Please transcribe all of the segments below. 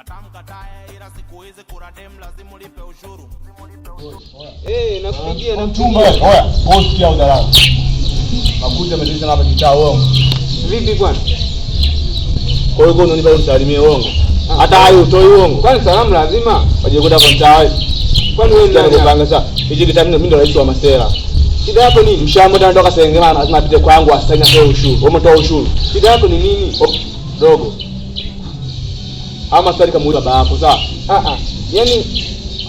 Katamkatae ila siku hizi kuna dem lazima ulipe ushuru. Eh, nakupigia na Mchumba oya, posti au dharau. Makuzi yametuisha hapa kitaa uongo. Vipi bwana? Kwa hiyo unanipa unisalimie uongo. Hata hayo utoi uongo. Kwani salamu lazima? Wajikuta kwa mtaa wewe. Kwani wewe nani? Kupanga sasa. Hichi kitaa mimi ndo rais wa masela. Shida yako nini? Mshamba tena toka Serengeti lazima apite kwangu asaini atoe ushuru. Wewe umetoa ushuru. Shida yako ni nini? Dogo. Ama swali kama baba yako sawa? Ah ah. Yaani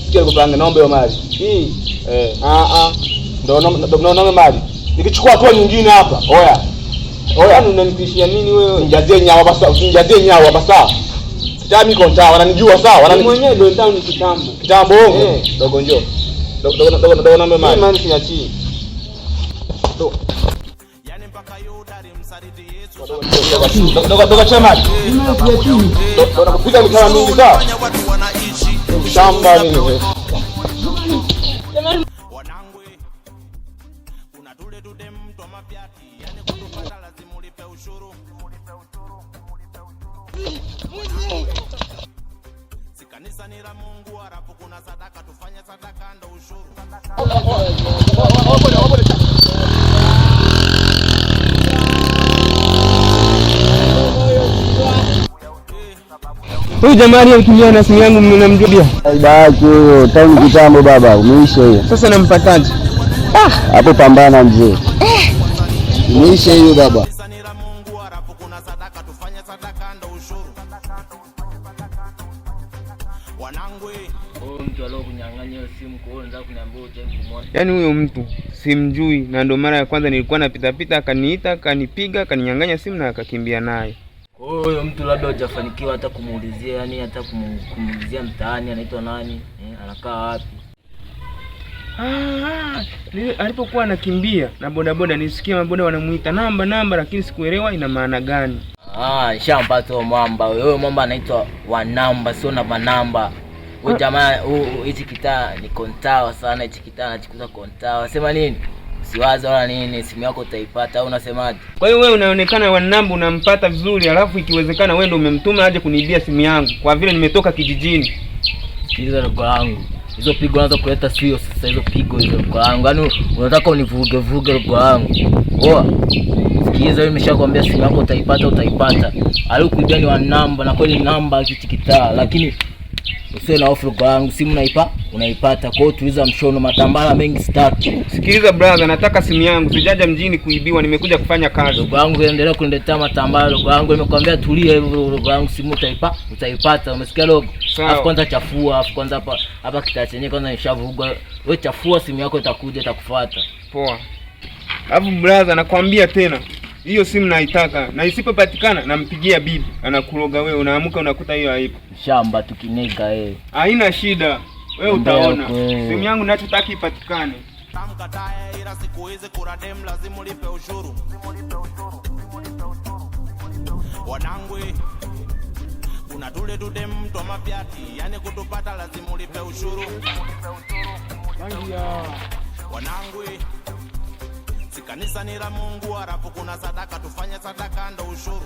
sikia kupanga naomba hiyo mali. Hii. Eh. Ah ah. Ndio naomba mali. Nikichukua hatua nyingine hapa. Oya. Oya, yaani unanitishia nini wewe? Nijazie nyawa basa, usinijazie nyawa basa. Sitami niko mtaa, wananijua sawa, wananijua. Mwenyewe ndio town kitambo. Kitambo uongo. Dogo njoo. Dogo dogo dogo naomba mali. Mimi siachii. Dogo. Yaani mpaka Yuda alimsaliti Yesu. Dogo dogo chema. Dogo nakupiga mikono mingi sawa. Watu wanaishi Shamba nini? Wanangu, kuna tule tude mtu mapyati, yani kutupata lazima ulipe ushuru. Si kanisa ni la Mungu, halafu kuna sadaka, tufanye sadaka ndo ushuru. Huyu jamaa aliyekimbia na simu yangu mnamjua? Baki huyo tangu kitambo baba, umeisha hiyo. Sasa nampataje? Ah, hapo pambana mzee. Umeisha hiyo baba. Kanisa ni la Mungu, halafu kuna sadaka, tufanye sadaka ndo ushuru. Wanangu, Huyo mtu aliyokunyang'anya hiyo simu, kwa hiyo unataka kuniambia hujai kumuona? Yaani huyo mtu simjui, na ndio mara ya kwanza nilikuwa napita pita, akaniita, akanipiga, akaninyang'anya simu na akakimbia nayo. Kwa hiyo huyo mtu labda hujafanikiwa hata kumuulizia, yani hata kumuulizia mtaani anaitwa nani, anakaa wapi? Alipokuwa anakimbia na bodaboda nisikia maboda wanamuita namba namba, lakini sikuelewa ina maana gani. Ah, nishampata huyo mwamba. Huyo mwamba anaitwa Wanamba, sio namba namba. Huyo jamaa hichi kitaa ni kontawa sana, hichi kitaa anachikuza kontawa. Sema nini? Usiwaze wala nini, simu yako utaipata au unasemaje? Kwa hiyo wewe unaonekana Wanamba unampata vizuri, alafu ikiwezekana wewe ndio umemtuma aje kuniibia simu yangu kwa vile nimetoka kijijini. Sikiliza ndugu yangu, hizo pigo unaanza kuleta sio sasa, hizo pigo hizo ndugu yangu. Yaani unataka univuge vuge ndugu yangu. Poa. Sikiliza, mimi nimeshakwambia simu yako utaipata, utaipata. Alikuibia ni Wanamba na kweli namba hichi kitaa, lakini usiwe na hofu ndugu yangu, simu unaipata. Kwa hiyo tuliza mshono, matambara mengi sitaki. Sikiliza brother, nataka simu yangu, sijaja mjini kuibiwa, nimekuja kufanya kazi. Ndugu yangu, endelea kuniletea matambara ndugu yangu, nimekwambia tulia hivyo ndugu yangu, simu utaipata. Umesikia dogo? Sawa. Alafu kwanza chafua, alafu kwanza hapa hapa kitaa chenyewe kwanza nishavurugwa. Wewe chafua simu yako itakuja itakufuata. Poa. Alafu brother, nakwambia tena, hiyo simu naitaka, na isipopatikana nampigia bibi, anakuroga wewe, unaamka unakuta hiyo haipo. Shamba tukinega wewe. Haina shida, wewe utaona. Simu yangu ninachotaka ipatikane. Tamkatae ila siku hizi kuna dem lazima ulipe ushuru. Wanangu, kuna tule tude mtu mapyati, yani kutupata lazima ulipe ushuru. Wanangu, si kanisa ni la Mungu, halafu kuna sadaka, tufanye sadaka ndo ushuru.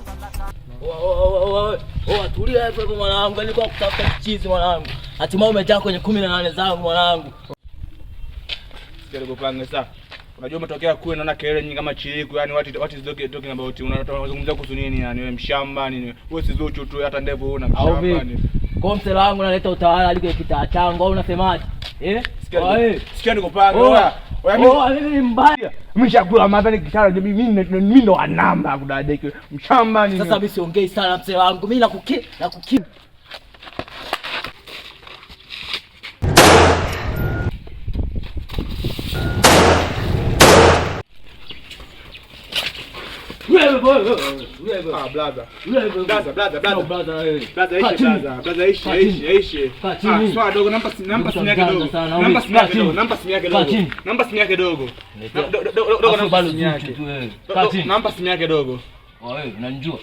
Oa, tulia hapo hapo mwanangu, nilikuwa kutafuta chizi mwanangu. Hatimaye umejaa kwenye 18 zangu mwanangu. Sikia kupanga sasa. Unajua umetokea kule naona kelele nyingi kama chiriku, yani what is talking about? Unazungumzia kuhusu nini yani wewe mshamba nini? Wewe si Zuchu tu hata ndevu huna Au mshamba vipi? nini? Kwa msela wangu naleta utawala aliko kitaa changu au unasemaje? Eh? Sikia nikupange. Oa. Oya, mimi Oa, mimi ni mbaya. Mimi shakula madhani ni kitara mimi ndo wa namba kudadeki. Mshamba nini? Sasa mimi siongei sana msela wangu. Mimi nakuki. Ah, brother. Wewe, Brother, brother, No, brother. brother, wewe. Brother, ishi Kaa chini. brother. Brother, ishi, Kaa ishi, chini. ishi. Kaa chini. Ah, sawa dogo, namba simu yake Mtu dogo. mjanja sana, Namba wewe. simu yake Kaa dogo, chini. namba simu yake Kaa dogo. chini. Namba simu yake dogo. Letea. Dogo, Afu namba bado simu yake. Zuchu tu wewe. Kaa chini. Namba simu yake dogo. Wewe unanijua?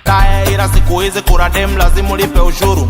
Tae ila siku hizi kuna dem lazima ulipe ushuru.